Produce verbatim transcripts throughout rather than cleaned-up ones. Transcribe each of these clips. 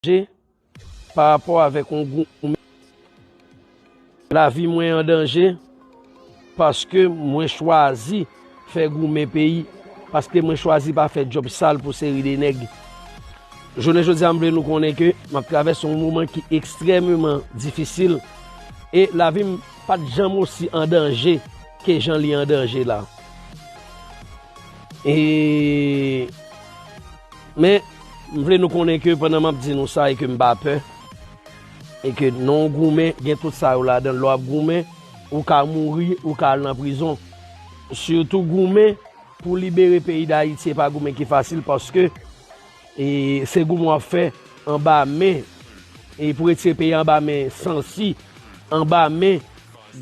danje pa rapò avèk yon gou-, lavi mwen an danje paske mwen chwazi fè goumen peyi, paske mwen chwazi pa fè djòb sal pou seri de nèg. Jounen jodi a, m vle nou konnen ke m ap travèse yon moman ki ekstrèmeman difisil e lavi m pa t janm osi an danje ke jan li an danje la. E, men, m vle nou konnen ke pandan m ap di nou sa e ke m pa pè, e ke nan yon goumen, gen tout sa yo ladan l. Lè w ap goumen, ou ka mouri, ou ka al nan prizon. Sitou goumen pou libere peyi Dayiti, se pa goumen ki fasil paske e se goumen w ap fè anba men, e pou retire peyi anba men sansi, anba men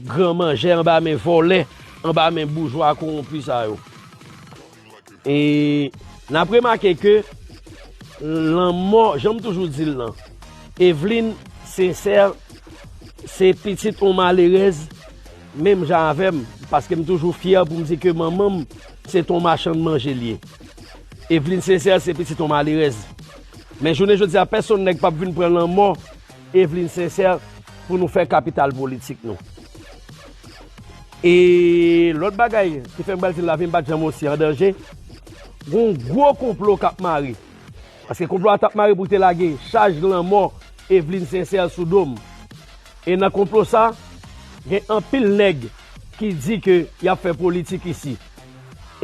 gran manjè, anba men vòlè, anba men boujwa kowonpi sa yo. E n ap remake ke lanmò, jan m toujou di l lan, Eveline Sincère se pitit yon malerèz, menm jan avè m, paske m toujou fyè pou m di ke manman m se t yon machann manje l ye. Eveline Sincère se pitit yon malerèz. Men jounen jodi a, pèsonn nèg p ap vin pran lanmò Eveline Sincère pou nou fè kapital politik nou. E lòt bagay ki fè m pral di l lavi m pa t janm osi an danje, gon gwo konplo k ap mare. Paske konplo a t ap mare pou te lage chaj lanmò Eveline Sincère sou do m. E nan konplo sa, gen anpil nèg ki di ke y ap fè politik isi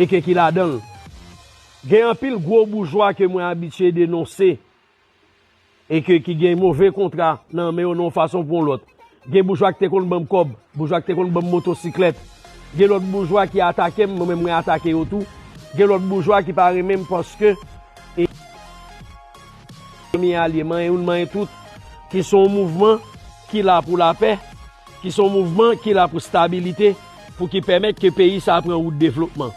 e ke ki ladan l. Gen anpil gwo boujwa ke mwen abitye denonse e ke ki gen move kontra nan men yo nan yon fason pou yon lòt. Gen boujwa ki te konn ban m kòb, boujwa ki te konn ban m motosiklèt. Gen lòt boujwa ki atake m, mwen menm mwen atake yo tou. Gen lòt boujwa ki pa renmen m paske e, Fanmi Alye, Manyen Youn Manyen Tout, ki se yon mouvman ki la pou lapè, ki se yon mouvman ki la pou stabilite, pou ki pèmèt ke peyi sa a pran wout devlopman.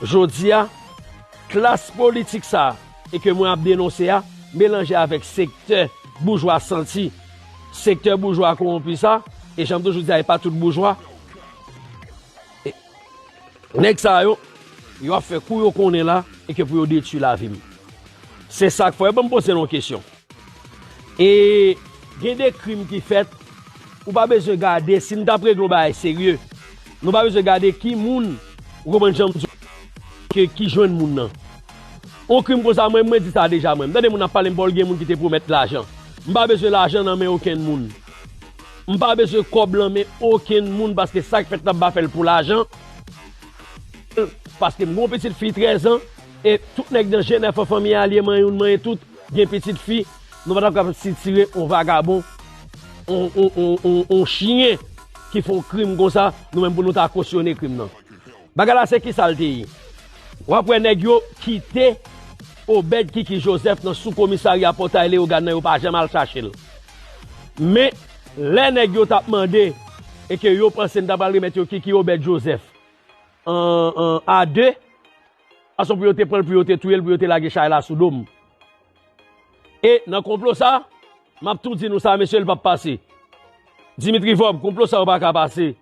Jodi a, klas politik sa a, e ke mwen ap denonse a, melanje avèk sektè boujwa santi, sektè boujwa kowonpi sa, e jan m toujou di a, e pa tout boujwa, e, nèg sa yo, yo ap fè kou yo konnen la, e ke pou yo detwi lavi m. Se sa k fè, ban m poze nou yon kesyon. E gen de krim ki fèt, ou pa bezwen gade, si n t ap regle yon bagay serye, nou pa bezwen gade ki moun, ou konprann jan m di w, ke, ki jwenn moun nan. Yon krim konsa, mwen, mwen di sa deja, mwen. M tande moun ap pale m, Paul, gen moun ki te pwomèt lajan. M pa bezwen lajan nan men okenn moun. M pa bezwen kòb nan men okenn moun, paske sa k fèt la, m pa fè l pou lajan. Paske m gen yon pitit fi trèz an, e tout nèg nan Jenèf an, Fanmi Alye, Manyen Youn Manyen Tout, gen pitit fi, nou pa t ap kapab sitire yon vagabon, yon, yon, yon, yon, yon chiyen ki fè yon krim konsa, nou menm pou nou ta kosyone krim nan. Bagay la se kisa l te ye. W ap wè nèg yo kite Obed Kiki Joseph nan sou komisarya Pòtay Leyogàn nan, yo pa janm al chache l. Men, lè nèg yo t ap mande, e ke yo panse n ta pral remèt yo Kiki Obed Joseph, an, an, a de, fason pou yo te pran l, pou yo te touye l, pou yo te lage chay la sou do m. E nan konplo sa, m ap tou di nou sa, mesye, l p ap pase. Dimitri Vorbe, konplo sa yo pa ka pase.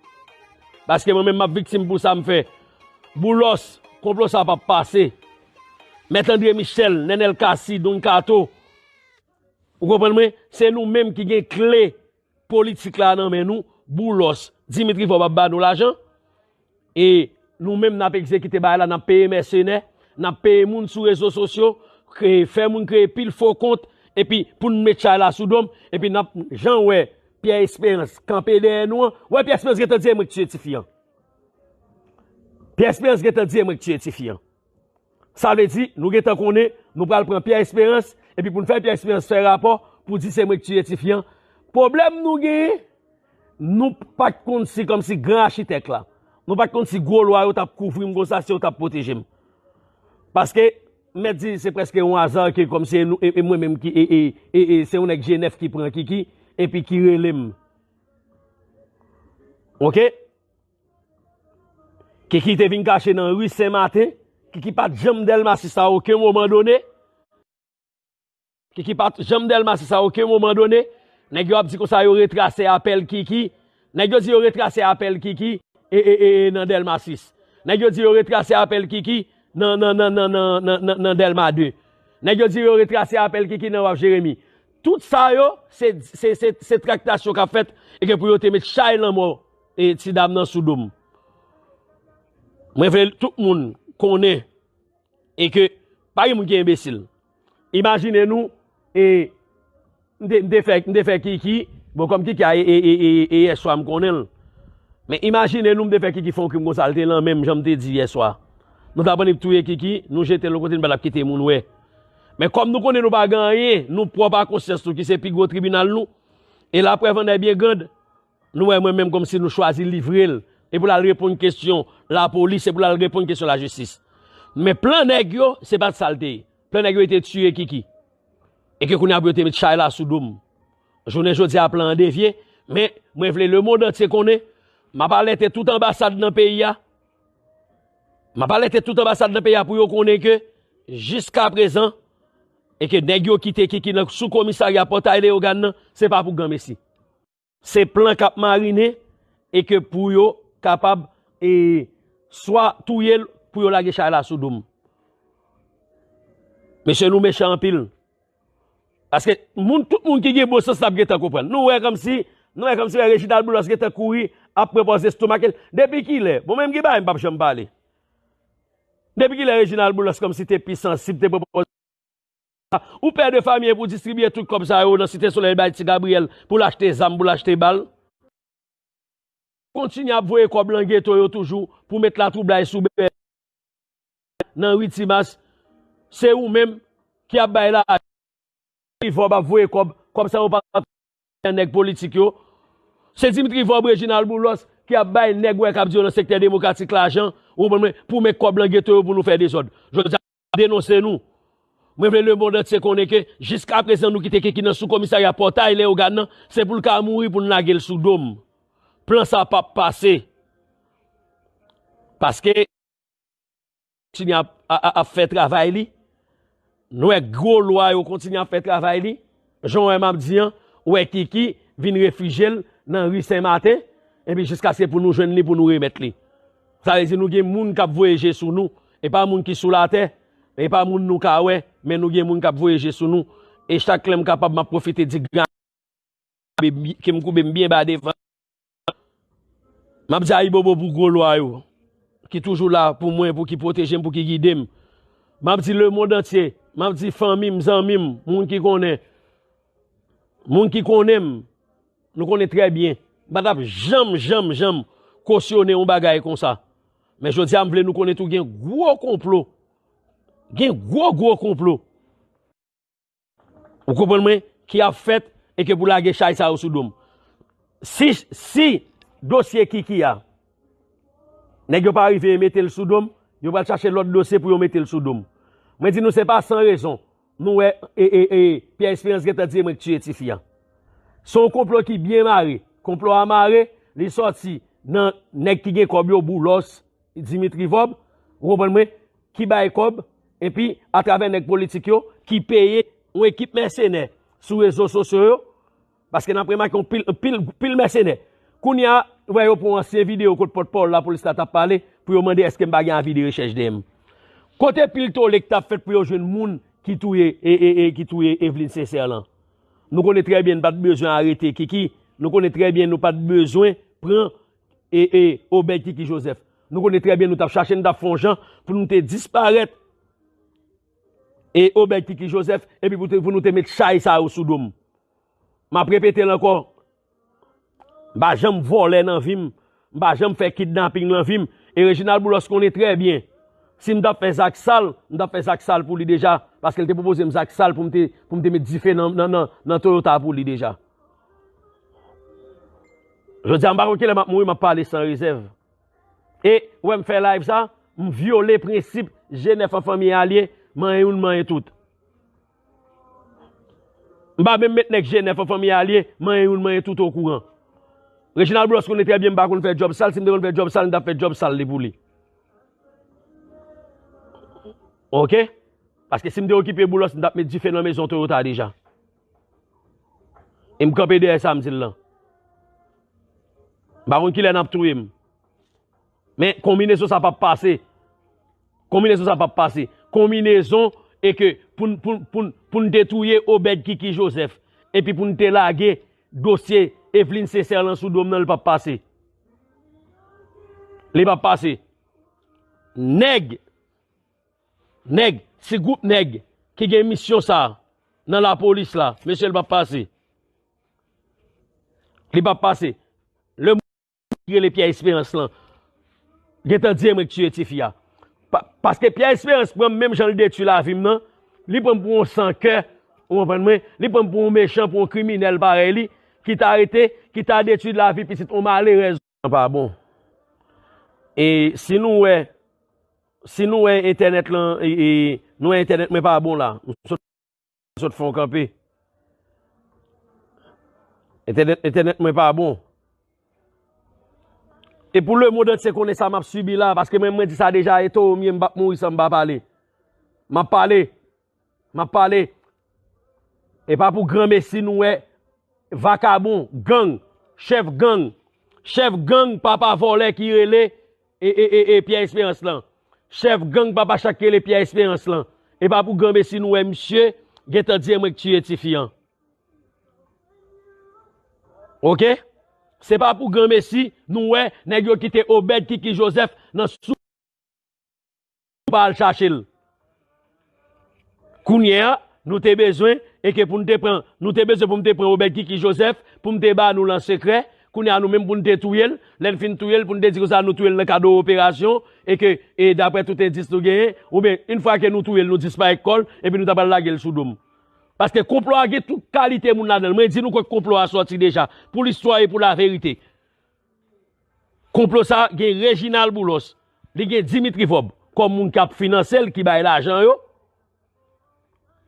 Paske mwen menm m ap viktim pou sa m fè. Boulos, konplo sa p ap pase. Mèt André Michel, Nenel Cassy, Don Kato. Ou konprann mwen? Se nou menm ki gen kle politik la nan men nou, Boulos, Dimitri Vorbe ap ba nou lajan. E nou menm n ap egzekite bagay la, n ap peye mèsenè, n ap peye moun sou rezo sosyo, kreye, fè moun kreye pil fo kont, epi pou n met chay la sou do m, epi n ap, jan w wè Pierre Espérance kanpe dèyè nou an, w wè Pierre Espérance gentan di e mwen k tiye tifi an. Pierre Espérance gentan di e mwen k tiye tifi an. Sa vle di, nou gentan konnen, nou pral pran Pierre Espérance, epi pou n fè Pierre Espérance fè rapò, pou di se mwen k tiye tifi an. Pwoblèm nou genyen, nou pa t konn si kòmsi gran achitèk la, nou pa t konn si gwo lwa yo t ap kouvri m konsa, si yo t ap pwoteje m. Paske, m mèt di, se prèske yon aza ke kòmsi e nou, e, e mwen menm ki, e, e, e, e, se yon nèg Jenèf ki pran Kiki, epi ki rele m. Oke? Kiki te vin kache nan ri Sen Maten. Kiki pa t janm Dèlma sis a okenn moman done. Kiki pa t janm Dèlma sis a okenn moman done. Nèg yo ap di konsa yo retrase apèl Kiki. Nèg yo di yo retrase apèl Kiki e, e, e, e nan Dèlma sis. Nèg yo di yo retrase apèl Kiki nan, nan, nan Dèlma de. Nèg yo di yo retrase apèl Kiki nan Waf Jeremi. Tout sa yo, se, se, se, se traktasyon k ap fèt, e ke pou yo te met chay lanmò e ti dam nan sou do m. Mwen vle tout moun konnen, e ke pa gen moun ki enbesil. Imajine nou, e, m te, m te fè, m te fè Kiki, bon, kòm Kiki a, e, e, e, e, e yèswa m konnen l. Men imajine nou, m te fè Kiki fè yon krim konsa, l te lan men m, jan m te di yèswa. Nou t ap annik touye Kiki, nou jete l yon kote, n pa t ap kite moun wè. Men kòm nou konnen nou pa gen anyen, nou pwòp a konsyans nou, ki se pi gwo tribinal nou, e laprèv an è byen grand, nou wè mwen menm kòmsi nou chwazi livre l, e pou l al reponn kesyon lapolis, e pou l al reponn kesyon lajistis. Men plan nèg yo, se pa t sa l te ye. Plan nèg yo, te tiye Kiki. E ke kounye a pou yo te met chay la sou do m. Jounen jodi a, plan an devye, men mwen vle lemonn antye konnen, m ap alète tout anbasad nan peyi a, m ap alète tout anbasad nan peyi a pou yo konnen ke, jiskaprezan, e ke nèg yo kite Kiki nan sou komisarya Pòtay Leyogàn nan, se pa pou granmesi. Se plan k ap marinen e ke pou yo kapab, e, swa touye l, pou yo lage chay la sou do m. Mesye, nou mechan anpil. Paske moun, tout moun ki gen bon sans la ap gentan konprann. Nou wè kòmsi, nou wè kòmsi, wè, Reginald Boulos gentan kouri ap pran pòz estomak li. Depi kilè? Bon, menm gen bagay m p ap janm pale. Depi kilè Reginald Boulos kòmsi te pi sansib, te pran pòz ou pè de fanmi pou distribiye tout kòb sa yo nan Site Solèy bay Ti Gabriyèl pou l achte zam, pou l achte bal? Kontinye ap voye kòb lan geto yo toujou pou met latwoublay sou bè nan ri Timas. Se ou menm ki ap bay la. Dimitri Vorbe ap voye kòb, kòb sa yo pa nan nèg politik yo. Se Dimitri Vorbe, Reginald Boulos ki ap bay nèg wè k ap di yo nan sektè demokratik lajan, ou konprann mwen, pou met kòb lan geto yo pou nou fè dezòd. Jodi a, m ap denonse nou. Mwen vle lemonn antye konnen ke jiskaprezan nou kite Kiki nan sou komisarya Pòtay Leyogàn nan, se pou l ka mouri pou n lage l sou do m. Plan sa p ap pase. Paske kontinye ap, a, a, ap fè travay li. Nou wè gwo lwa yo kontinye ap fè travay li. Jan w wè m ap di an, ou wè Kiki vin refijye l nan ri Sen Maten, epi jiskaske pou nou jwenn li, pou nou remèt li. Sa vle di nou gen moun k ap voye je sou nou. E pa moun ki sou latè, e pa moun nou ka wè, men nou gen moun k ap voye je sou nou. E chak lè m kapab, m ap pwofite di gran ke m koube m byen ba devan. M ap di ayibobo pou gwo lwa yo, ki toujou la pou mwen, pou ki pwoteje m, pou ki gide m. M ap di lemonn antye, m ap di fanmi m, zanmi m, moun ki konnen, moun ki konnen m, nou konnen trè byen. M pa t ap janm, janm, janm kosyone yon bagay konsa. Men jodi a, m vle nou konnen tou gen gwo konplo. Gen gwo, gwo konplo. Ou konprann mwen? Ki ap fèt e ke pou lage chay sa yo sou do m. Si, si dosye Kiki a, nèg yo pa rive mete l sou do m, yo pral chache lòt dosye pou yo mete l sou do m. Mwen di nou se pa san rezon. Nou wè, e, e, e, Pierre Espérance gentan di e mwen k tiye tifi a. Se yon konplo ki byen mare. Konplo a mare, li sòti nan nèg ki gen kòb yo, Boulos, Dimitri Vorbe, ou konprann mwen, ki bay kòb, epi atravè nèg politik yo, ki peye yon ekip mèsenè sou rezo sosyo yo, paske n ap remake yon pil, pil, pil mèsenè. Kounye a, ou wè yo pran ansyen videyo kot pòtpawòl lapolis la t ap pale, pou yo mande èske m pa gen avi de rechèch dèyè m. Kote pil tole ki t ap fèt pou yo jwenn moun ki touye, e, e, e, ki touye Eveline Sincère lan? Nou konnen trè byen n pa t bezwen arete Kiki, nou konnen trè byen nou pa t bezwen pran e, e, Obed Kiki Joseph. Nou konnen trè byen nou t ap chache, nou t ap fè yon jan pou nou te disparèt e Obed Kiki Joseph, epi pou, te, pou nou te met chay sa yo sou do m. M ap repete l ankò, m pa janm vòlè nan vi m, m pa janm fè kidnaping nan vi m, e Reginald Boulos konnen trè byen, si m t ap fè zak sal, m t ap fè zak sal pou li deja, paske l te pwopoze m zak sal pou m te, pou m te met dife nan, nan, nan, nan Toyota pou li deja. Jodi a, m pa konn kilè m ap mouri, m ap pale san rezèv. E, ou wè m fè live sa, m vyole prensip G nèf an fanmi alye, manyen youn, manyen tout. M pa menm met nèg G nèf an fanmi alye, manyen youn, manyen tout okouran. Reginald Boulos konnen trè byen m pa konn fè djòb sal, si m te konn fè djòb sal, m t ap fè djòb sal li pou li. Oke? Paske si m te okipe Boulos, m t ap met dife nan mezon Toyota deja. E m kanpe dèyè sa m di l lan. M pa konn kilè n ap touye m. Men konbinezon sa p ap pase. Konbinezon sa p ap pase. Konbinezon e ke pou n, pou n, pou n, pou n te touye Obed Kiki Joseph. epi pou n te lage dosye Eveline Sincère lan sou do m nan, li p ap pase. Li p ap pase. Nèg, nèg, si gwoup nèg ki gen misyon sa nan lapolis la, mesye, li p ap pase. Li p ap pase. Le ki rele Pierre Espérance lan gentan di e mwen k tiye tifi a. Pa, paske Pierre Espérance pran m menm jan l detwi lavi m nan, li pran m pou yon san kè, ou konprann mwen, li pran m pou yon mechan, pou yon kriminèl parèy li, ki ta rete, ki ta detwi lavi pitit yon malerèz. Sa pa bon. E si nou wè, si nou wè entènèt lan, e, e, nou wè entènèt mwen pa bon la, m sot sot fè yon kanpe. Entènèt, entènèt mwen pa bon. E pou lemonn antye konnen sa m ap sibi la, paske mwen, mwen di sa deja, e towo m ye, m p ap mouri san m pa pale. M ap pale. M ap pale. E pa pou granmesi nou wè vakabon, gang, chèf gang, chèf gang, papa vòlè ki rele e, e, e, e Pierre Espérance lan. Chèf gang papa chak ki rele Pierre Espérance lan. E pa pou granmesi nou wè misye gentan di e mwen k tiye tifi an. Oke? Se pa pou granmesi nou wè nèg yo kite Obed Kiki Joseph nan sou pa al chache l. Kounye a, nou te bezwen, e ke pou n te pran, nou te bezwen pou m te pran Obed Kiki Joseph, pou m te ba nou l an sekrè, kounye a nou menm pou n te touye l, lè n fin touye l, pou n te di konsa nou touye l nan kad yon operasyon, e ke, e daprè tout endis nou genyen, oubyen, yon fwa ke nou touye l, nou disparèt kò l, epi nou ta pral lage l sou do m. Paske konplo a gen tout kalite moun ladan l. Mwen di nou kote konplo a sòti deja, pou listwa e pou laverite. Konplo sa gen Reginald Boulos, li gen Dimitri Vorbe kòm moun k ap finanse l, ki bay lajan yo.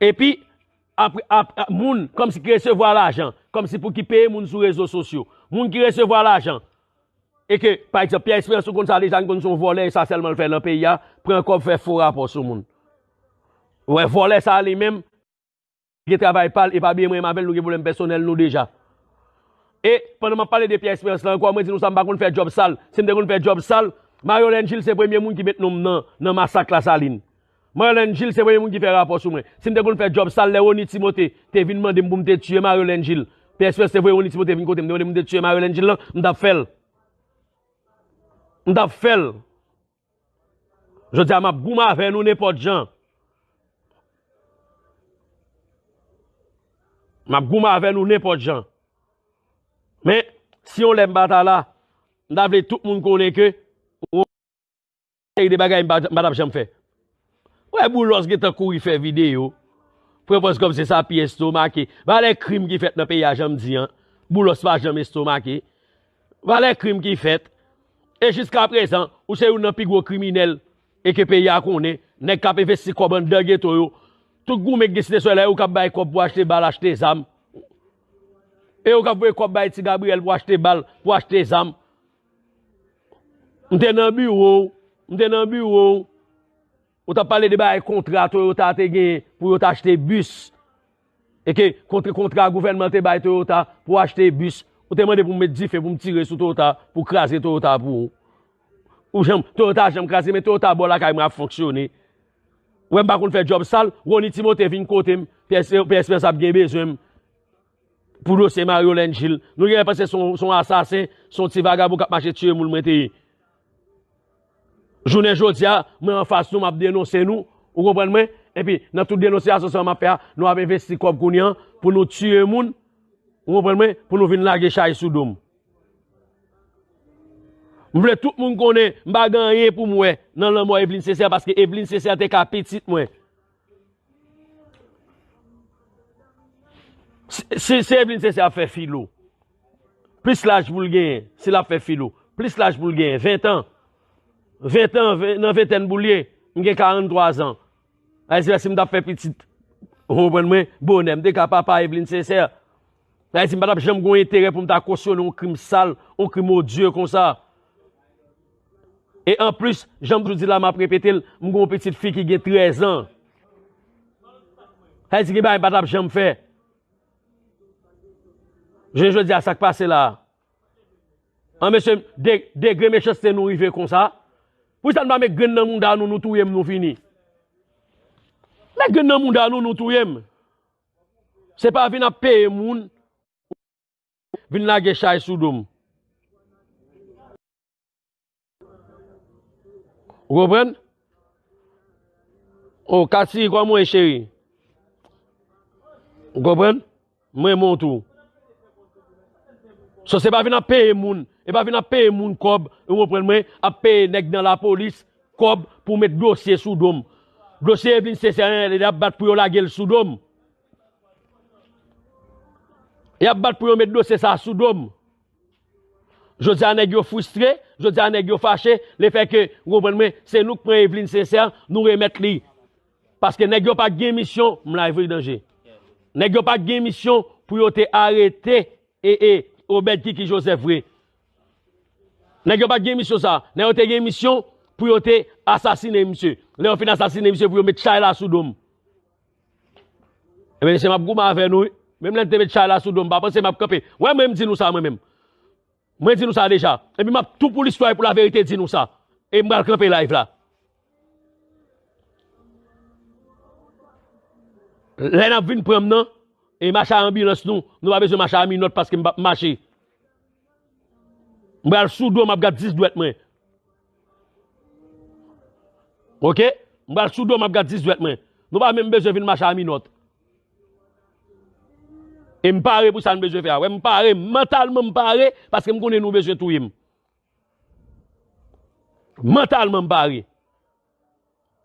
Epi, apre, ap, ap, moun kòmsi ki resevwa lajan, kòmsi pou ki peye moun sou rezo sosyo. Moun ki resevwa lajan, e ke, pa egzanp, Pierre Espérance, ou konn sa deja, n konn se yon vòlè, e sa sèlman l fè nan peyi a, pran kòb, fè fo rapò sou moun. Ou wè, vòlè sa li menm, gen travay pa l, e pa bliye mwen menm avè l, nou gen pwoblèm pèsonèl nou deja. E, pandan m ap pale de Pierre Espérance la ankò, mwen di nou sa, m pa konn fè djòb sal. Si m te konn fè djòb sal, Mariolène Gilles se premye moun ki met non m nan, nan masak Lasalin. Mariolène Gilles se premye moun ki fè rapò sou mwen. Si m te konn fè djòb sal, lè Rony Timothé te vin mande m pou m te tiye Mariolène Gilles, Pierre Espérance te voye Rony Timothé vin kote m, te mande m pou m te tiye Mariolène Gilles lan, m t ap fè l. M t ap fè l. Jodi a, m ap goumen avè nou nenpòt jan. M ap goumen avè nou nenpòt jan. Men, si yon lè m pa ta la, m ta vle tout moun konnen ke yon seri de bagay m pa, m pa t ap janm fè. Wè, Boulos gentan kouri fè videyo. Pran pòz kòmsi sa pi estomake. Valè krim ki fèt nan peyi a, jan m di an, Boulos pa janm estomake. Valè krim ki fèt. E jiskaprezan, ou se youn nan pi gwo kriminèl e ke peyi a konnen, nèg k ap envesti kòb anndan geto yo. Tout goumen k gen Site Solèy, ou k ap bay kòb pou achte bal, achte zam. E ou k ap voye kòb bay Ti Gabriyèl pou achte bal, pou achte zam. M te nan biwo w, m te nan biwo w. Ou t ap pale de bagay kontra Toyota te genyen pou yo t achte bis. E ke kontre-, kontra gouvènman te bay Toyota pou achte bis. Ou te mande pou m met dife, pou m tire sou Toyota, pou kraze Toyota pou ou. Ou janm, Toyota janm kraze, men Toyota bò lakay mwen ap fonksyone. Ou wè m pa konn fè djòb sal, Rony Timothé vin kote m, P S, P S P S ap gen bezwen m. Pou dosye Mariolène Gilles. Nou genlè panse se yon, se yon asasen, se yon ti vagabon k ap mache tiye moun mwen te ye. Jounen jodi a, mwen anfas nou, m ap denonse nou, ou konprann mwen? Epi, nan tout denonsyasyon sa m ap fè a, nou ap envesti kòb kounye a pou nou tiye moun, ou konprann mwen? Pou nou vin lage chay sou do m. M vle tout moun konnen, m pa gen anyen pou m wè nan lanmò Eveline Sincère, paske Eveline Sincère te ka pitit mwen. Si, si, si Eveline Sincère ap fè filo, plis laj pou l genyen, si l ap fè filo, plis laj pou l genyen, ven tan, ven tan, ven, nan ventèn pou l ye, m gen karant twa zan. Sa vle di si m t ap fè pitit, ou konprann mwen, bonè, m te ka papa Eveline Sincère. Sa vle di m pa t ap janm gen yon enterè pou m ta kosyone yon krim sal, yon krim odye konsa. E anplis, jan m toujou di la, m ap repete l, m gen yon pitit fi ki gen trèz an. Sa vle di gen bagay m pa t ap janm fè. Jounen jodi a, sa k pase la a? An, mesye, de-, degre mechanste nou rive konsa. Poukisa n pa met grenn nan mouda nou, nou touye m, nou fini? Met grenn nan mouda nou, nou touye m. Se pa vin ap peye moun, vin lage chay sou do m. Ou konprann? O, Kathy, kòman w ye, cheri? Ou konprann? M renmen w tou. So, se pa vin ap peye moun, e pa vin ap peye moun kòb, ou konprann mwen, ap peye nèg nan lapolis kòb pou met dosye sou do m. Dosye Evelyne Sincère, y ap bat pou yo lage l sou do m. Y ap bat pou yo met dosye sa a sou do m. Jodi a, nèg yo fristre, jodi a, nèg yo fache, lefètke, ou konprann mwen, se nou k pran Evelyne Sincère, nou remèt li. Paske nèg yo pa t gen misyon, m live wi, danje. Nèg yo pa t gen misyon pou yo te arete e, e, Obed Kiki Joseph vre. Nèg yo pa t gen misyon sa. Nèg yo te gen misyon pou yo te asasinen misye. Lè yo fin asasinen misye, pou yo met chay la sou do m. Ebyen, se m ap goumen avè nou, wi. Menm lè n te met chay la sou do m, pa panse m ap kanpe. Wè, mwen, m di nou sa, mwen menm. Mwen di nou sa deja. Epi m ap tou pou listwa e pou laverite di nou sa. E m pral kanpe live la. Lè n ap vin pran m nan, e mache a anbilans nou, nou pa bezwen mache a minòt paske m p ap mache. M pral sou do, m ap gad dis dwèt mwen. Oke? M pral sou do, m ap gad dis dwèt mwen. Nou pa menm bezwen vin mache a minòt. E m pare pou sa n bezwen fè a. Wè, m pare, mantalman m pare, paske m konnen nou bezwen touye m. Mantalman m pare.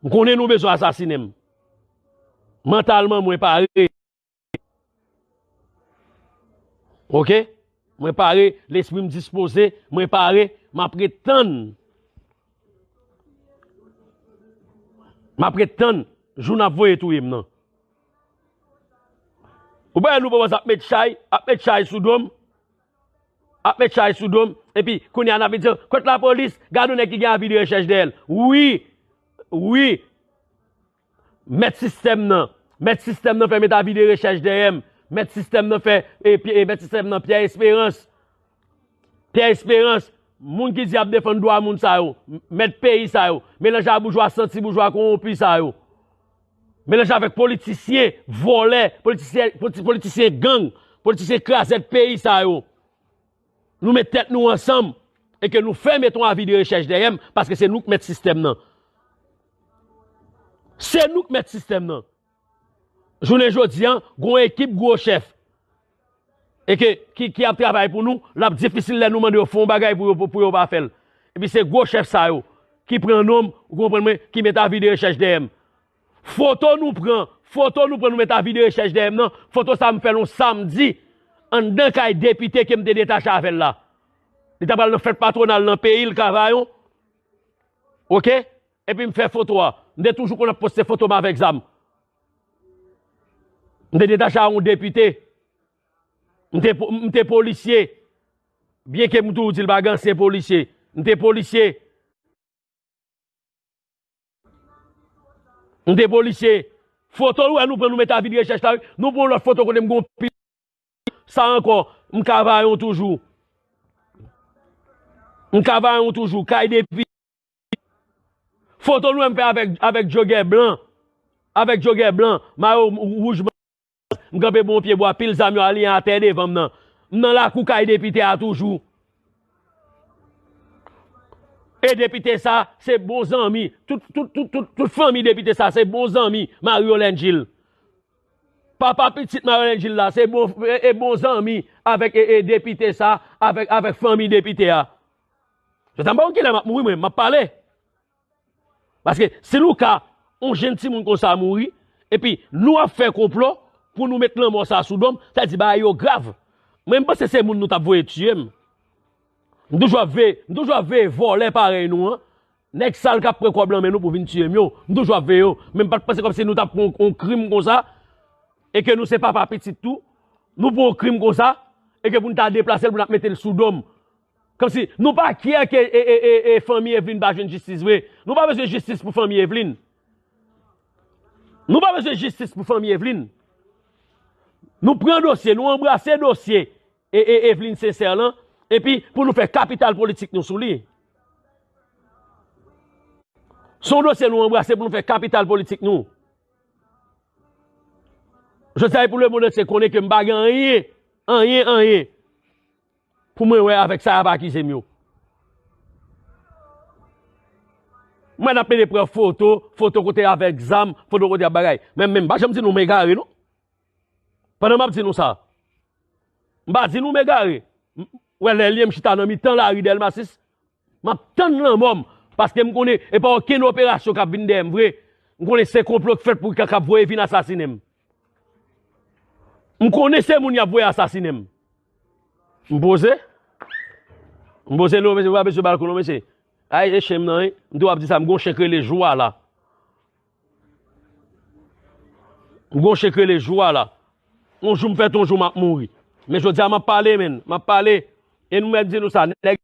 M konnen nou bezwen asasinen m. Mantalman mwen pare. Oke? Mwen pare, lespri m dispoze, mwen pare, m ap ret tann. M ap ret tann jou n ap voye touye m nan. Ou pa wè nou pa ap met chay, ap met chay sou do m, ap met chay sou do m, epi kounye a n ap di, "Kot lapolis? Gade yon nèg ki gen avi de rechèch dèyè l." Wi, wi. Mèt sistèm nan. Mèt sistèm nan fè met avi de rechèch dèyè m. Mèt sistèm nan fè, e, pi- e, mèt sistèm nan Pierre Espérance. Pierre Espérance, moun ki di ap defann dwa moun sa yo, mèt peyi sa yo, melanje a boujwa santi, boujwa kowonpi sa yo. Melanje avèk politisyen, vòlè, politisyen, politi- politisyen gang, politisyen krazèt peyi sa yo. Nou met tèt nou ansanm e ke nou fè met yon avi de rechèch dèyè m, paske se nou k mèt sistèm nan. Se nou k mèt sistèm nan. Jounen jodi a, gon ekip gwo chèf e ke, ki, ki ap travay pou nou, l ap difisil lè nou mande yo fè yon bagay pou yo, pou, pou yo pa fè l. Epi se gwo chèf sa yo ki pran non m, ou konprann mwen, ki met avi de rechèch dèyè m. Foto nou pran, foto nou pran, nou met avi de rechèch dèyè m nan, foto sa m fè l yon samdi, anndan kay depite ke m te detache avè l la. Li ta pral nan fèt patwonal nan peyi l, Kavayon. Oke? Epi m fè foto a. M te toujou konn ap poste foto m avèk zam. M te detache a yon depite. M te, po- m te polisye. Byenke m toujou di l pa gen ansyen polisye. M te polisye. M te polisye. Foto ou wè nou pran, nou met avi de rechèch la, wi. Nou pran yon lòt foto kote m gon pil. Sa ankò, m Kavayon toujou. M Kavayon toujou. Kay depi. Foto nou wè m fè avèk, avèk jogè blan. Avèk jogè blan. Mayo wouj, m kanpe bò yon pye bwa, pil zam yo aliyen atè devan m nan. M nan lakou kay depite a toujou. E depite sa, se bon zanmi. Tout, tout, tout, tout, tout fanmi depite sa, se bon zanmi Mario Lengil. Papa pitit Mario Lengil la, se bon, e, e bon zanmi avèk, e, e depite sa, avèk, avèk fanmi depite a. Jodi a m pa konn kilè m ap mouri, mwen, m ap pale. Paske si nou ka, yon jenn timoun konsa mouri, epi nou ap fè konplo pou nou met lanmò sa sou do m, sa di bagay yo grav. Mwen, m panse se moun nou t ap voye tiye m. M toujou ap veye, m toujou ap veye vòlè parèy nou an. Nèg sal k ap pran kòb nan men nou pou vin tiye m yo. M toujou ap veye yo. Men m pa t panse kòmsi nou t ap pran yon, yon krim konsa, e ke nou se papa pitit tou. Nou pran yon krim konsa, e ke pou n ta deplase l, pou n ap mete l sou do m. Kòmsi nou pa kyè ke e, e, e, e, fanmi Eveline pa jwenn jistis vre. Nou pa bezwen jistis pou fanmi Eveline. Nou pa bezwen jistis pou fanmi Eveline. Nou pran dosye, nou anbrase dosye e, e, Eveline Sincère lan, epi pou nou fè kapital politik nou sou li. Se yon dosye nou anbrase pou nou fè kapital politik nou. Jodi a, e pou lemonn antye konnen ke m pa gen anyen, anyen, anyen pou mwen wè avèk sa y ap akize m yo. Mwen ap mete pran foto, foto kote avèk zam, foto kote ap bagay. Men, men m pa janm di nou m egare, non. Pandan m ap di nou sa, m pa di nou m egare. M, wè lè l ye m chita nan mitan lari Dèlma sis, m ap tann lanmò m, paske m konnen e pa okenn operasyon k ap vin dèyè m vre. M konnen se konplo k fèt pou k ap voye vin asasinen m. M konnen se moun y ap voye asasinen m. M poze. M poze non, mesye, pa bezwen balkon non, mesye. Ay, e chen m nan, wi. M tou ap di sa, m gon chen k rele Jou a la. M gon chen k rele Jou a la. Yon jou m fèt, yon jou m ap mouri. Men jodi a, m ap pale, menn. M ap pale. E nou mèt di nou sa, nèg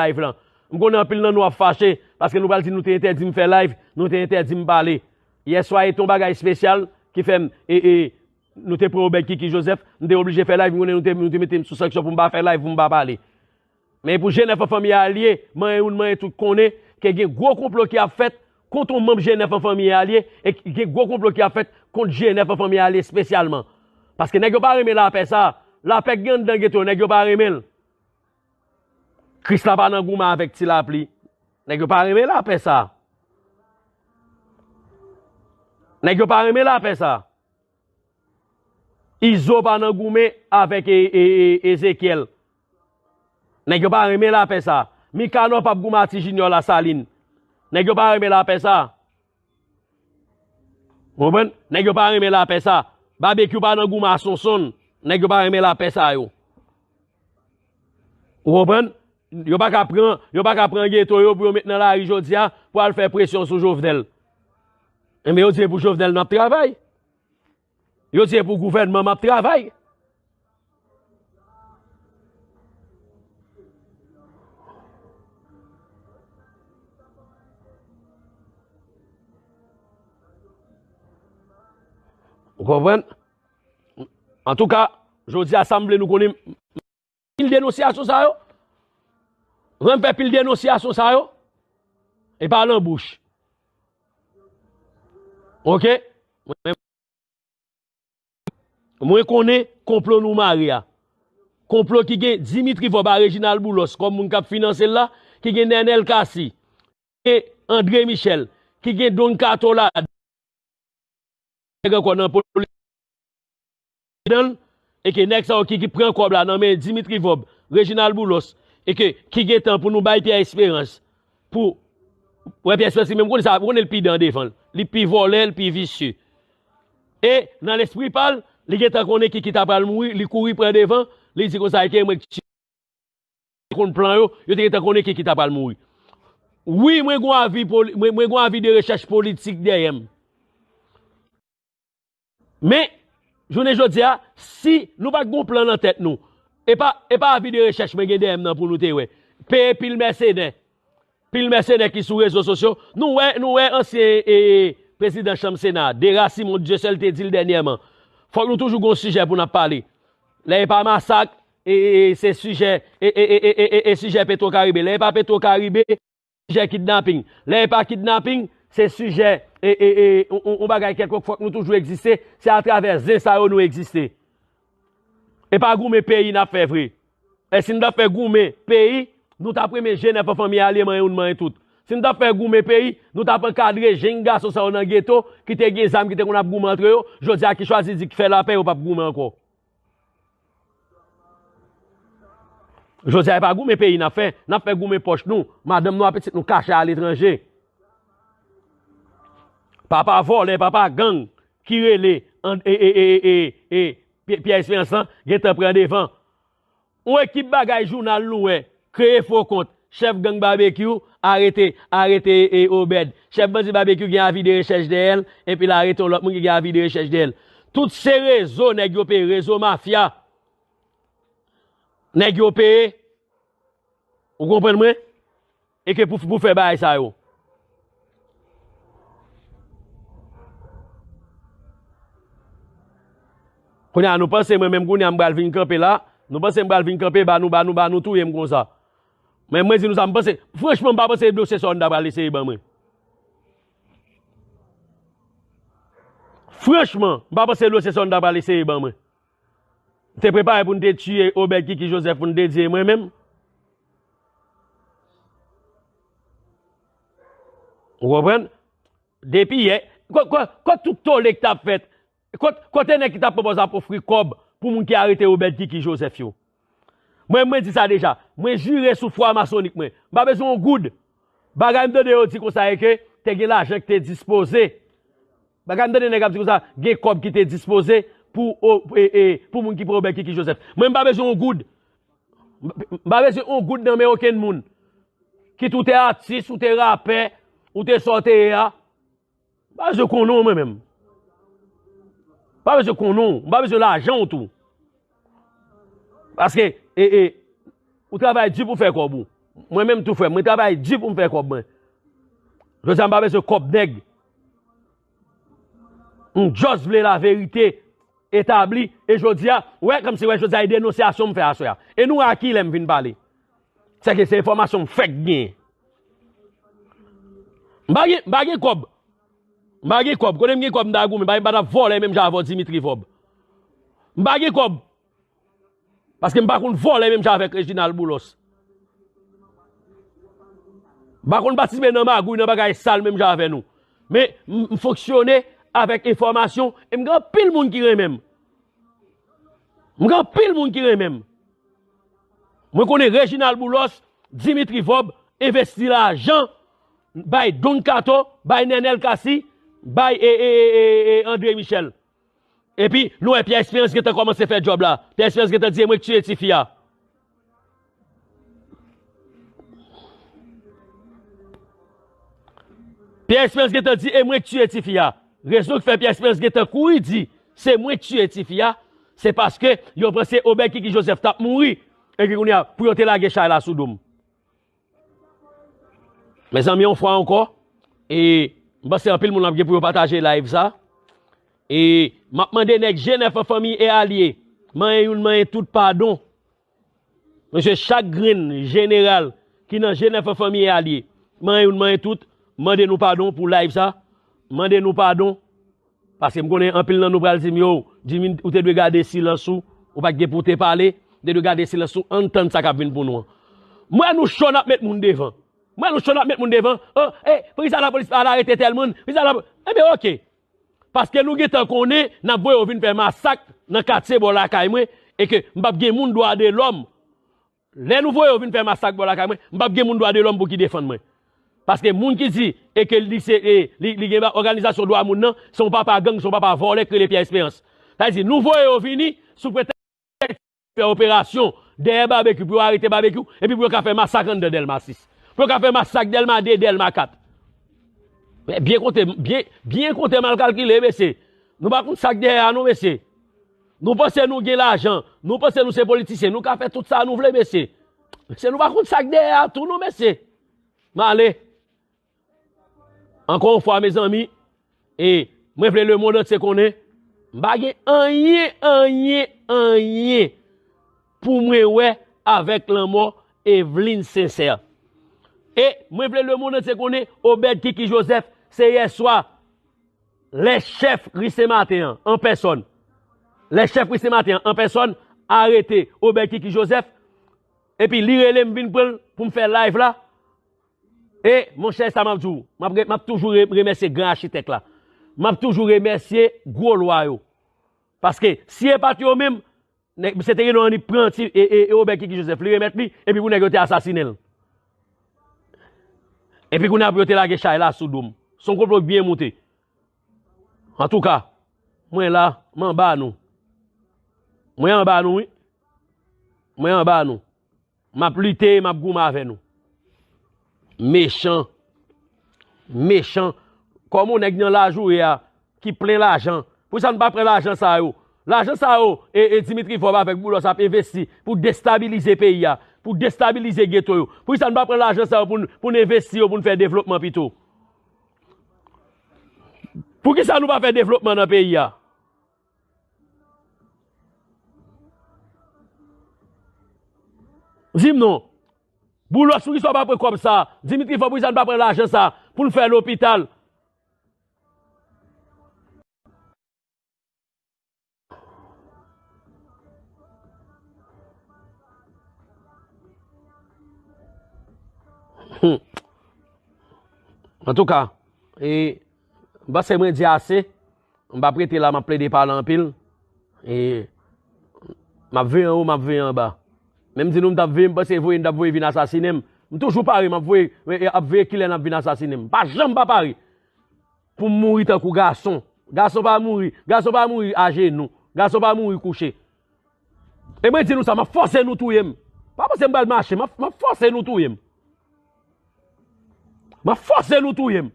live lan. M konnen anpil nan nou ap fache, paske nou pral di nou te entèdi m fè live, nou te entèdi m pale. Yèswa e te yon bagay espesyal ki fè m, e, e, nou te pran Obed Kiki Joseph, m te oblije fè live, m konnen nou te, nou te mete m sou sanksyon pou m pa fè live, pou m pa pale. Men pou G nèf an fanmi a l ye, manyen youn, manyen tout konnen ke gen gwo konplo ki ap fèt kont yon manm G nèf an fanmi a l ye, e gen gwo konplo ki ap fèt kont G nèf an fanmi a l ye espesyalman. Paske nèg yo pa renmen lapè sa. Lapè k gen anndan geto, nèg yo pa renmen l. Krisla pa nan goumen avèk Ti Lapli. Nèg yo pa renmen lapè sa. Nèg yo pa renmen lapè sa. Izo pa nan goumen avèk e, e, e, Ezekyèl. Nèg yo pa renmen lapè sa. Mikanò p ap goumen a Ti Jinyò Lasalin. Nèg yo pa renmen lapè sa. Ou konprann? Nèg yo pa renmen lapè sa. Babekyou pa nan goumen a Sonsonn. Nèg yo pa renmen lapè sa yo. Ou konprann? Yo pa ka pran, yo pa ka pran geto yo pou yo met nan lari jodi a pou al fè presyon sou Jovenel. Enben, yo di e pou Jovenel n ap travay. Yo di e pou gouvènman m ap travay. Ou konprann? Antouka, jodi a sa m vle nou konnen, pil denonsyasyon sa yo. Jan m fè pil denonsyasyon sa yo, e pa nan bouch. Oke? Mwen konnen konplo nou mare a. Konplo ki gen Dimitri Vorbe a Reginald Boulos kòm moun k ap finanse l la, ki gen Nenel Cassy, ki gen André Michel, ki gen Don Kato ladan, nèg ankò nan politik ladan l, e ke nèg sa yo ki, ki pran kòb la nan men Dimitri Vorbe, Reginald Boulos, e ke ki gen tan pou nou bay Pierre Espérance, pou, wè Pierre Espérance li menm, konnen sa, konnen l pi dan devan l. Li pi vòlè, l pi visye. E nan lespri pa l, li gentan konnen Kiki ta pral mouri, li kouri pran devan, li di konsa, e ke mwen ki konn plan yo, yo te gentan konnen Kiki ta pral mouri. Wi, mwen gon avi poli-, mwen, mwen gon avi de rechèch politik dèyè m. Men, jounen jodi a, si nou pa t gon plan nan tèt nou, e pa, e pa avi de rechèch mwen gen dèyè m nan pou nou te wè. Peye pil mèsenè. Pil mèsenè ki sou rezo sosyo. Nou wè, nou wè ansyen, e, prezidan chanm Sena, Dera Simon, Dye sèl te di l dènyèman. Fòk nou toujou gon sijè pou n ap pale. Lè e pa masak, e, e, e, se sijè, e, e, sijè Petro Caribe. Lè e pa Petro Caribe, sijè kidnaping. Lè e pa kidnaping, se sijè, e, e, e, on, on, on bagay kèlkonk, fòk nou toujou egziste. Se atravè zen sa yo nou egziste. E pa goumen peyi n ap fè vre. E si n t ap fè goumen peyi, nou t ap renmen G nèf an fanmi a l ye manyen youn manyen tout. Si n t ap fè goumen peyi, nou t ap ankadre jenn gason sa yo nan geto, ki te gen zam, ki te konn ap goumen antre yo, jodi a ki chwazi di k fè lapè, yo p ap goumen ankò. Jodi a, e pa goumen peyi n ap fè, n ap fè goumen pòch nou, madanm nou ak pitit nou kache aletranje. Papa vòlè, papa gang, ki rele an-, e, e, e, e, e, e, Pye-, Pierre Espérance lan, gentan pran devan. Yon ekip bagay jounal nou wè, kreye fo kont, chèf gang Babekyou, arete, arete, e, Obed. Chèf bandi Babekyou gen avi de rechèch dèyè l, epi l arete yon lòt moun ki gen avi de rechèch dèyè l. Tout se rezo nèg yo peye, rezo mafya. Nèg yo peye. Ou konprann mwen? E ke pou, pou fè bagay sa yo. Kounye a, nou panse mwen menm kounye a m pral vin kanpe la, nou panse m pral vin kanpe ba nou, ba nou, ba nou touye m konsa. Men mwen di nou sa, m panse, franchman, m pa panse dosye sa yo n ta pral eseye ban mwen. Franchman, m pa panse dosye sa yo n ta pral eseye ban mwen. M te prepare pou n te tiye Obed Kiki Joseph pou n te di e mwen menm. Ou konprann? Depi yè, kot, kot, kot tout tole ki t ap fèt? Kot, kote nèg ki t ap pwopòze ap ofri kòb pou moun ki arete Obed Kiki Joseph yo? Mwen, mwen di sa deja. Mwen jire sou fwa masonik mwen. M pa bezwen yon goud. Bagay m tande yo di konsa e ke te gen lajan ki te dispoze. Bagay m tande nèg ap di konsa, gen kòb ki te dispoze pou, o, e, e, pou moun ki pran Obed Kiki Joseph. Mwen, m pa bezwen yon goud. M pa bezwen yon goud nan men okenn moun. Kit ou te atis, ou te rapè, ou te sa w te ye a. M pa bezwen konnen w mwen menm. M pa bezwen konnen w. M pa bezwen lajan w tou. Paske, e, e, ou travay di pou fè kòb ou. Mwen menm tou frè m, mwen travay di pou m fè kòb mwen. Jodi a m pa bezwen kòb nèg. M just vle laverite etabli. E jodi a, ou wè kòmsi wè jodi a e denonsyasyon m fè aswè a. E nou wè a kilè m vin pale. Sèke se enfòmasyon m fèk genyen. M pa gen, m pa gen kòb. M pa gen kòb. Kote m gen kòb, m ta goumen. M pa, m pa t ap vòlè menm jan avè w Dimitri Vorbe. M pa gen kòb. Paske m pa konn vòlè menm jan avèk Reginald Boulos. M pa konn patisipe nan magouy, nan bagay sal menm jan avè nou. Men, m, m fonksyone avèk enfòmasyon e m gen anpil moun ki renmen m. M gen anpil moun ki renmen m. Mwen konnen Reginald Boulos, Dimitri Vorbe, envesti lajan, bay Don Kato, bay Nenel Cassy, bay e, e, e, e, e André Michel. Epi, nou wè Pierre Espérance gentan kòmanse fè djòb la. Pierre Espérance gentan di, e mwen k tiye tifi a. Pierre Espérance gentan di, e mwen k tiye tifi a. Rezon ki fè Pierre Espérance gentan kouri di, se mwen k tiye tifi a, se paske yo panse Obed Kiki Joseph t ap mouri, e ke kounye a, pou yo te lage chay la sou do m. Mezanmi, yon fwa ankò, e m panse anpil moun ap gen pou yo pataje live sa. E m ap mande nèg G nèf an fanmi e alye, manyen youn, manyen tout padon. Mesye, chak grenn jeneral ki nan G nèf an fanmi e alye, manyen youn, manyen tout, mande nou padon pou live sa. Mande nou padon. Paske m konnen anpil nan nou pral di m, yo, Jimmy, ou te dwe gade silans ou, ou pa t gen pou w te pale, ou te dwe gade silans ou, ann tann sa k ap vin pou nou an. M wè nou cho n ap met moun devan. M wè nou cho n ap met moun devan. Oh, eh, poukisa lapolis pa al arete tèl moun? Poukisa lapo-, Ebyen, oke. Paske nou gentan konnen n ap voye yo vin fè masak nan katye bò lakay mwen, e ke m p ap gen moun dwa de lòm. Lè nou voye yo vin fè masak bò lakay mwen, m p ap gen moun dwa de lòm pou ki defann mwen. Paske moun ki di e ke li se, e, li, li gen ba-, òganizasyon dwa moun nan, se yon papa gang, se yon papa vòlè k rele Pierre Espérance. Sa vle di, nou voye yo vini sou pretèks fè operasyon dèyè Babekyou pou yo arete Babekyou, epi pou yo ka fè masak anndan Dèlma sis. Pou yo ka fè masak Dèlma de, Dèlma kat. Men byen konte, byen, byen konte mal kalkile, mesye. Nou pa konn sa k dèyè a non, mesye. Nou panse nou gen lajan, nou panse nou se politisyen, nou ka fè tout sa nou vle, mesye. Mesye, nou pa konn sa k dèyè a tou non, mesye. M ale. Ankò yon fwa, mezanmi, e mwen vle lemonn antye konnen, m pa gen anyen, anyen, anyen pou mwen wè avèk lanmò Eveline Sincère. E mwen vle lemonn antye konnen, Obed Kiki Joseph, se yè swa, lè chèf Ri Sen Maten an, an pèsòn, lè chèf Ri Sen Maten an, an pèsòn, arete Obed Kiki Joseph, epi li rele m vin pran l pou m fè live la, E, monchè, sa m ap di w, m ap re-, m ap toujou re-, remèsye gran achitèk la. M ap toujou remèsye gwo lwa yo. Paske, si e pa t yo menm, nèg, misye te gen dwa annik pran ti, e, e, e Obed Kiki Joseph, li remèt li, epi pou nèg yo te asasinen l. Epi kounye a pou yo te lage chay la sou do m. Se yon konplo k byen moute. Antouka, mwen la, m anba nou. Mwen anba nou, wi. Mwen anba nou. M ap lite, m ap goumen avè nou. Mechan. Mechan. Kòm yon nèg nan lajoure a, ki plen lajan. Poukisa n pa pran lajan sa yo? Lajan sa yo, e, e Dimitri Vorbe avèk Boulos ap envesti pou destabilize peyi a, pou destabilize geto yo. Poukisa n pa pran lajan sa yo pou n, pou n envesti yo, pou n fè devlopman pito? Poukisa nou pa fè devlopman nan peyi a? Di m non. Boulos, poukisa w pa pran kòb sa? Dimitri Vorbe, poukisa n pa pran lajan sa pou n fè lopital? Hmm. Antouka, e, m panse mwen di ase. M p ap rete la, m ap plede pale anpil. E, m ap veye anwo, m ap veye anba. Men m di nou, m t ap veye, m panse voye, n t ap voye vin asasinen m. M toujou pare, m ap voye, e, e, ap veye kilè n ap vin asasinen m. M pa janm pa pare. Pou m mouri tankou gason. Gason pa mouri. Gason pa mouri ajenou. Gason pa mouri kouche. E mwen di nou sa, m ap fòse nou touye m. Pa panse m pral mache, m ap, m ap fòse nou touye m. M ap fòse nou touye m.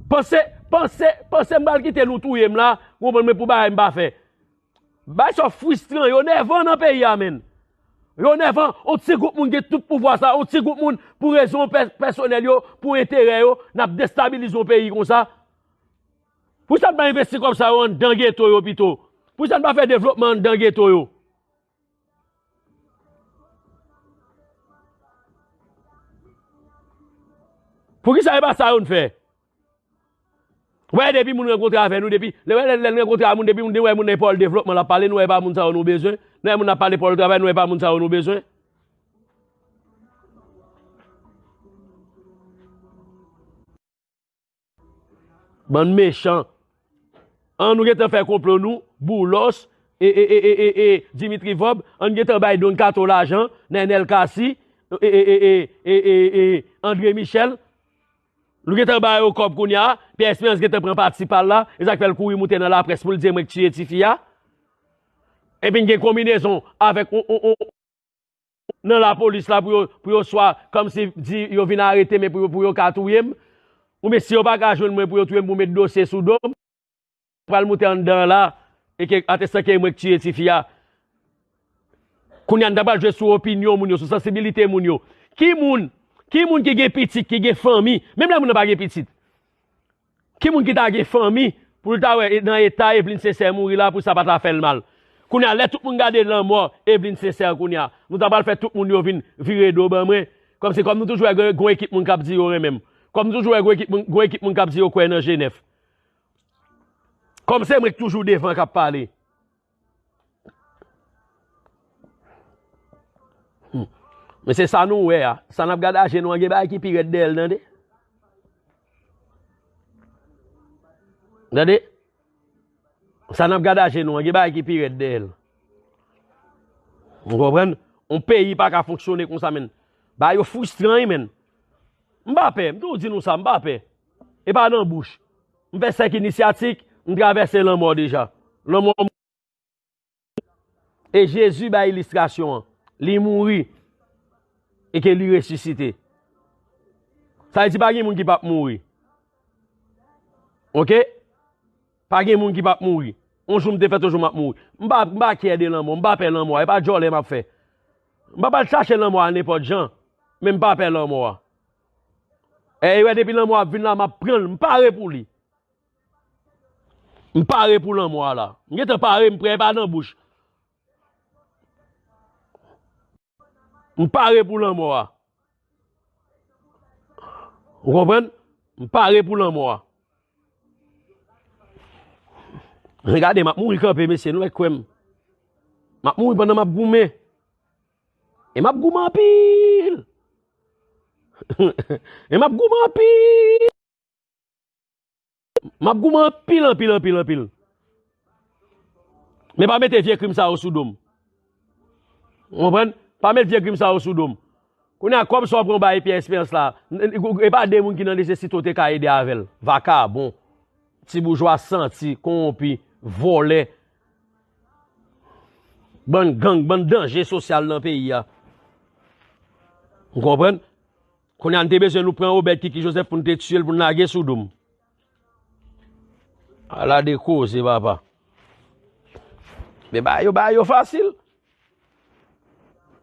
Panse, panse, panse m pral kite nou touye m la, w konprann mwen, pou bagay m pa fè. Bagay sa fristran, yo nèvan nan peyi a, menn. Yo nèvan, yon ti gwoup moun gen tout pouvwa sa, yon ti gwoup moun pou rezon pè-, pèsonèl yo, pou enterè yo, n ap destabilize yon peyi konsa. Poukisa n pa envesti kòb sa yo anndan geto yo pito? Poukisa n pa fè devlopman anndan geto yo? Poukisa e pa sa yo n fè? Wè, depi moun rankontre avè nou, depi, lè, lè, lè n rankontre a moun, depi moun wè moun nan pòl devlopman l ap pale, nou wè e pa moun sa yo nou bezwen. Nou wè moun ap pale pòl travay, nou wè e pa moun sa yo nou bezwen. Bann mechan. An nou gentan fè konplo nou, Boulos, e, e, e, e, e, e, Dimitri Vorbe, an nou gentan bay Don Kato lajan, Nenel Cassy, e, e, e, e, e, e, e, André Michel. Nou gentan ba yo kòb kounye a, Pierre Espérance gentan pran pati pa l la, e sa k fè l kouri moute nan laprès pou l di e mwen k tiye tifi a. Epi n gen konbinezon avèk on, on, on, nan lapolis la pou yo, pou yo swa kòmsi di yo vin arete men pou yo, pou yo ka touye m. Oubyen si yo pa ka jwenn mwen pou yo touye m, pou met dosye sou do m, pral moute anndan la, e ke atestan ke mwen k tiye tifi a. Kounye a n ta pral jwe sou opinyon moun yo, sou sansibilite moun yo. Ki moun, ki moun ki gen pitit, ki gen fanmi, menm lè moun nan pa gen pitit? Ki moun ki ta gen fanmi pou l ta wè nan eta Evelyne Sincère mouri la pou sa pa ta fè l mal? Kounye a, lè tout moun gade lanmò Evelyne Sincère kounye a, nou ta pral fè tout moun yo vin vire do ban mwen. Kòmsi, kòm nou toujou wè gon, gon ekip moun k ap di yo renmen m. Kòm nou toujou wè gon ekip moun, gon ekip moun k ap di yo kwè nan G nèf. Kòm se mwen k toujou devan k ap pale. Hmm. Men se sa nou wè a. Sa n ap gade a je nou an, gen bagay ki pi rèd dèyè l, tande. Tande? Sa n ap gade a je nou an, gen bagay ki pi rèd dèyè l. Ou konprann? On peyi pa ka fonksyone konsa, menn. Bagay yo fristran, wi, menn. M pa pè, m toujou di nou sa, m pa pè. E pa nan bouch. M fè sèk inisyatik, m travèse lanmò deja. Lanmò. E Jezi bay ilistrasyon an. Li mouri. E ke li resisite. Sa vle di pa gen moun ki p ap mouri. Oke? Pa gen moun ki p ap mouri. On jou m te fèt, on jou m ap mouri. M pa, m pa kyè de lanmò, m pa pè lanmò a, e pa djòlè m ap fè. M pa pral chache lanmò a nenpòt jan, men m pa pè lanmò a. E wè depi lanmò a ap vin la, m ap pran l, m pare pou li. M pare pou lanmò a la. M gentan pare, m prè, e pa nan bouch. M pare pou lanmò a. Ou konprann? M pare pou lanmò a. Regade, m ap mouri kanpe, mesye, nou mèt kwè m. M ap mouri pandan m ap goumen. E m ap goumen anpil. E m ap goumen anpil. M ap goumen anpil, anpil, anpil, anpil. Men pa mete vye krim sa yo sou do m. Ou konprann? Pa met vye krim sa yo sou do m. Kounye a, kòb sa w pran w bay Pierre Espérance la, n-, n-, e pa de moun ki nan nesesite w te ka ede avè l. Vakabon. Ti boujwa santi, kowonpi, vòlè. Bann gang, bann danje sosyal nan peyi a. Ou konprann? Kounye a, n te bezwen nou pran Obed Kiki Joseph pou n te tiye l, pou n lage sou do m. Ala de koze, papa. Men bagay yo, bagay yo fasil.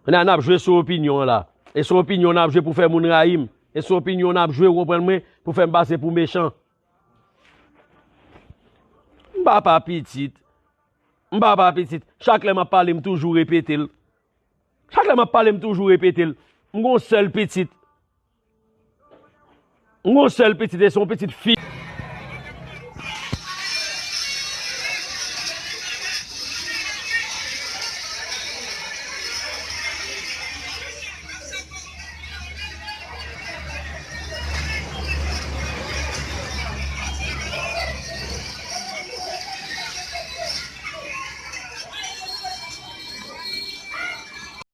Kounye a, n ap jwe sou opinyon an la. E sou opinyon n ap jwe pou fè moun rayi m. E sou opinyon n ap jwe, ou konprann mwen, pou fè m pase pou mechan. M pa pa pitit. M pa pa pitit. Chak lè m ap pale, m toujou repete l. Chak lè m ap pale, m toujou repete l. M gon sèl pitit. M gon sèl pitit, e se yon pitit fi.